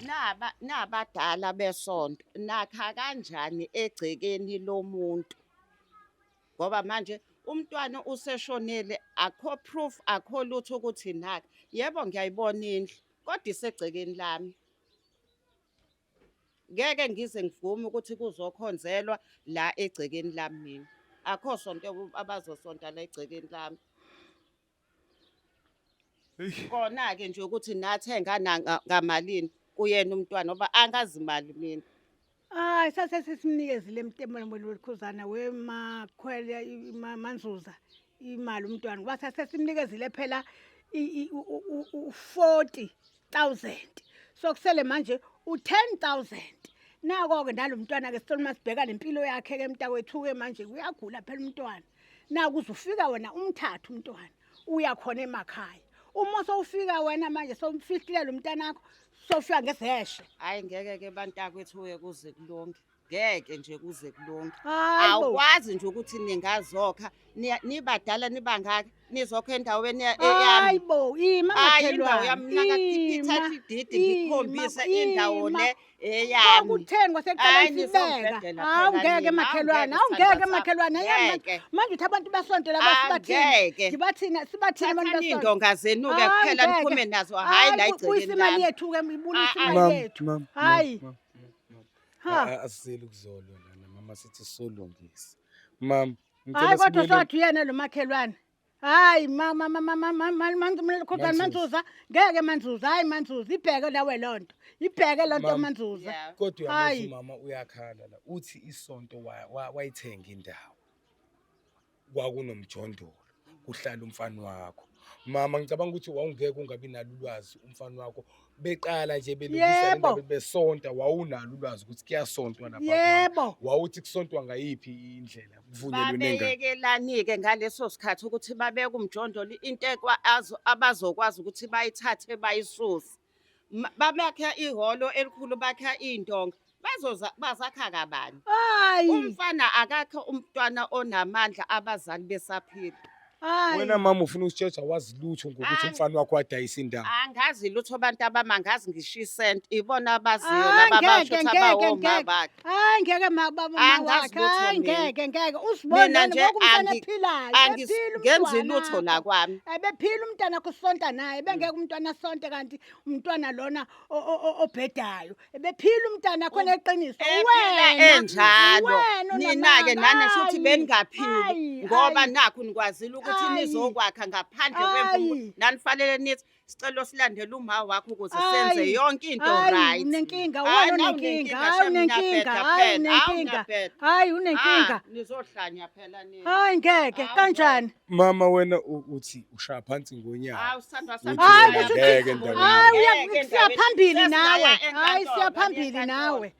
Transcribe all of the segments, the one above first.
Naba nabadala besonto nakha kanjani egcekeni lomuntu? Ngoba manje umntwana useshonile, akho proof, akho lutho ukuthi nakha. Yebo, ngiyayibona indlu kodwa isegcekeni lami. Ngeke ngize ngivume ukuthi kuzokhonzelwa la egcekeni lami mina. Akho sonto abazosonta la egcekeni lami. Kona-ke nje ukuthi nathenga ngamalini kuyena umntwana ngoba angazi mali mina. Hayi, sase sesimnikezile emtemweni wekhuzana wemakhwele manzuza imali umntwana ngoba sase simnikezile phela u-40,000, so kusele manje u-10,000. Nako-ke nalo mntwana-ke sithola uma sibheka nempilo yakhe-ke mntakwethu-ke, manje uyagula phela umntwana. Naku uze ufika wena umthathe umntwana, uya khona emakhaya. Uma sowufika wena manje sowumfihlile lo mntanakho, sowufika ngezeheshe. Hhayi, ngeke-ke bantakwethu-ke kuze kulunge, ngeke nje kuze kulunge. Hayi bo. Awukwazi nje ukuthi ningazokha nibadala nibangaka, nizokha endaweni Hayi yami. bo, ima. Hayi, indawo Makhelwane. yami mina ngakhipha Ima, i-title deed, ngikhombise ima, indawo ima. le eyami. Kwakutheni Hayi, kwasekuqaleni sibeka? nizongibhedela Hawu, phela ngeke nina. makhelwane, Hawu, hawu ngeke, ngeke sithandwa makhelwane. sami. Ayami Ngeke. manje uthi abantu basonto laba sibathini? Angeke. Ngibathini, sibathini abantu Thathani basonto? iy'ndonga zenu-ke Hayi, kuphela, ngeke. niphume nazo, hhayi la Hayi, egcekeni buyisa imali lami. yethu-ke, ibuyisa Ah, ah. imali Mam, yethu. mam, Hayi. mam, mam, mam. Ha. Asizeli ukuzolwa lana mama, sithi solungisa. Mam, ngicela Hayi, kodwa sibuyele. sowathi uyena lo makhelwane. Hayi, Manzuza. Manzuza, ngeke Manzuza, hayi Manzuza, ibheke nawe loo nto, ibheke loo nto. Mam. Manzuza. Yeah. Kodwa Hayi. uyamuzwa umama uyakhala la. Uthi isonto wayithenga indawo. Kwakunomjondolo, kuhlala umfana wakho. Mama, ngicabanga ukuthi wawungeke ungabi nalo ulwazi umfana wakho beqala nje belungisa le ndaba besonta, wawunalo ulwazi ukuthi kuyasontwa lapha kumama? Wawuthi kusontwa ngayiphi indlela, kuvunyelwe nengane? Babeyekelani-ke ngaleso sikhathi ukuthi babeke umjondolo, into abazokwazi ukuthi bayithathe bayisuse? Babakha ihholo elikhulu, bakha iy'ndonga, bazoza bazakha kabani? Hayi. Umfana akakho, umntwana onamandla abazali besaphila. Hayi. Wena mama ufuna usitsheja, wazi lutho ngokuthi umfana wakho wadayisa indawo? Angazi lutho abantu abami, angazi ngisho isenti, ibona abaziyo Hayi, laba ngeke, abasho ukuthi ngeke, abawoma ngeke. bakhe. Hayi, ngeke baba Angazi wakhe. lutho Hayi, mina. ngeke, ngeke Mina usibone nje ngoku umntwana ephilayo, ephila ngenzi umntwana lutho la wakho. kwami. Ebephila umntwana akho, usonta naye, bengeke umntwana asonte kanti umntwana lona obhedayo. Ebephila umntwana akho neqiniso. Ephila Wena enjalo. wena Nina-ke onamanga. nani shuthi Hayi, beningaphili hayi, ngoba hayi. nakhu nikwazile ukuthi nizokwakha ngaphandle kwemvumo. Nanifanele nithi sicela silandele uma wakho ukuze senze yonke into Hayi, right. unenkinga Hayi, wena, nawe unenkinga. unenkinga, Hayi, shem, unenkinga. niyabheda Hayi, phela. Hawu, unenkinga. niyabheda. Hayi, unenkinga. Ah, nizohlanya phela nina. Hayi, ngeke. Hawu, Kanjani? Mama, wena uthi ushaya phansi ngonyawo. Hawu, sithandwa sami. Uthi Hayi, wena kusho ngeke ukuthi endaweni hayi, yakho. Ngeke siya endaweni. phambili Sesingaya nawe. Hayi, enkantolo, siya phambili enkantolo. nawe,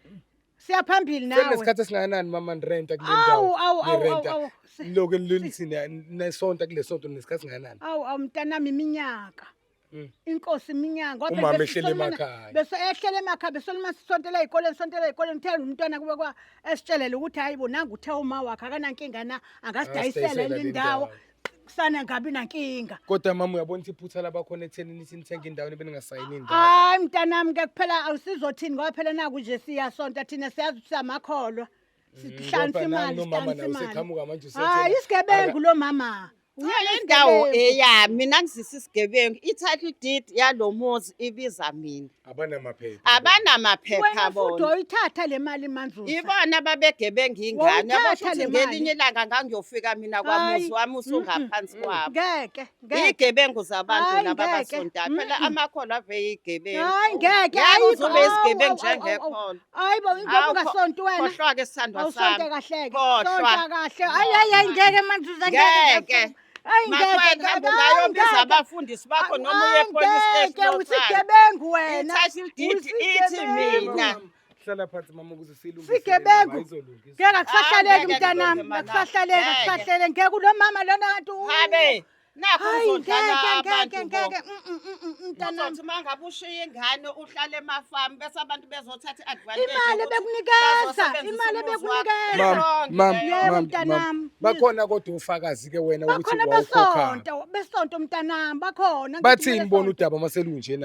siya phambili nawe. Sekunesikhathi esingakanani mama nirenta kule Awu, ndawo? awu, awu, Nirenta awu, awu. lokhu nithi nesonto kule sonto nesikhathi esingakanani? Awu, awu, mntanami, iminyaka. Inkosi, iminyaka. Ngoba phela Umama ehlele emakhaya. Bese ehlele emakhaya, besoluma sisontela ey'koleni, sontela ey'koleni. Uthe umntwana kube kwa esitshelele ukuthi hayi bo, nangu uthe uma wakhe akanankinga na angasidayisela Angasidayisela le le ndawo. ndawo. Kusana ngabi nankinga. Kodwa mama, uyabona ukuthi iphutha labakhona ekutheni nithi nithenga indawo nibe ningasayini indawo. Hayi mntanami ke, kuphela awusizothini ngoba phela naku nje siyasonta thina, siyazi ukuthi siyamakholwa. Sihlanganisa Kodwa imali, nami nomama sihlanganisa nawe imali. useqhamuka manje usethi Hayi, isigebengu lo mama. Uyena Indawo isigebengu. eyami mina, ngizisa isigebengu. I-title deed yalo muzi ibiza mina. Abanamaphepha. Abanamaphepha Wena futhi bona. oyithatha le mali, Manzuza. Ibona babegebenga ingane. Wawuthatha Yabo, shuthi le mali. ngelinye ilanga ngangiyofika mina kwamuzi wami usungaphansi kwabo. Ngeke, ngeke. Iy'gebengu zabantu Hayi, laba ngeke. abasontayo phela. Amakholwa ave yigebengu. Hayi, ngeke. Ngeke Ayikho. uze ube isigebengu Awu, awu, awu, awu. njengekholwa. Hayi bo, ingoba Hawu, ungasonti wena. Khohlwa-ke, sithandwa Awusonte sami. kahle-ke. Khohlwa. Sonta kahle. Hayi, hayi, hayi, ngeke Manzuza, ngeke. Ngeke. Hayi, ngeke. Makwena, hamba Hayi, ungayobiza ngeke. abafundisi bakho noma uye e-police Hayi, station ngeke, yothanda. usigebengu wena. I-title deed ithi Usigebengu. mina. Hlala phansi mama ukuze silungise le Sigebengu. ndaba, ayizolungiswa. Ngeke, akusahlaleki Ngeke mntanami, kulunge, mana. akusahleleki, Ngeke. akusahleleki. Ngeke ulo mama lona kanti Habe, nakhu Hayi, uzodlala ngeke, abantu ngeke, bo. ngeke. Mntanami. Uzothi uma ngabe ushiya ingane uhlale emafamu bese abantu bezothatha i-advantage Imali yokuthi ebekunikeza, bazosebenzisa imali umuzi wakho. ebekunikeza. Mam, Wrong mam, leyo. Yebo, mam, mam. mntanami. Bakhona kodwa ufakazi ke wena ukuthi Bakhona wawukhokha? besonto, besonto mntanami, bakhona. Ngithi Bathini mina bona besonto. udaba maselunje na?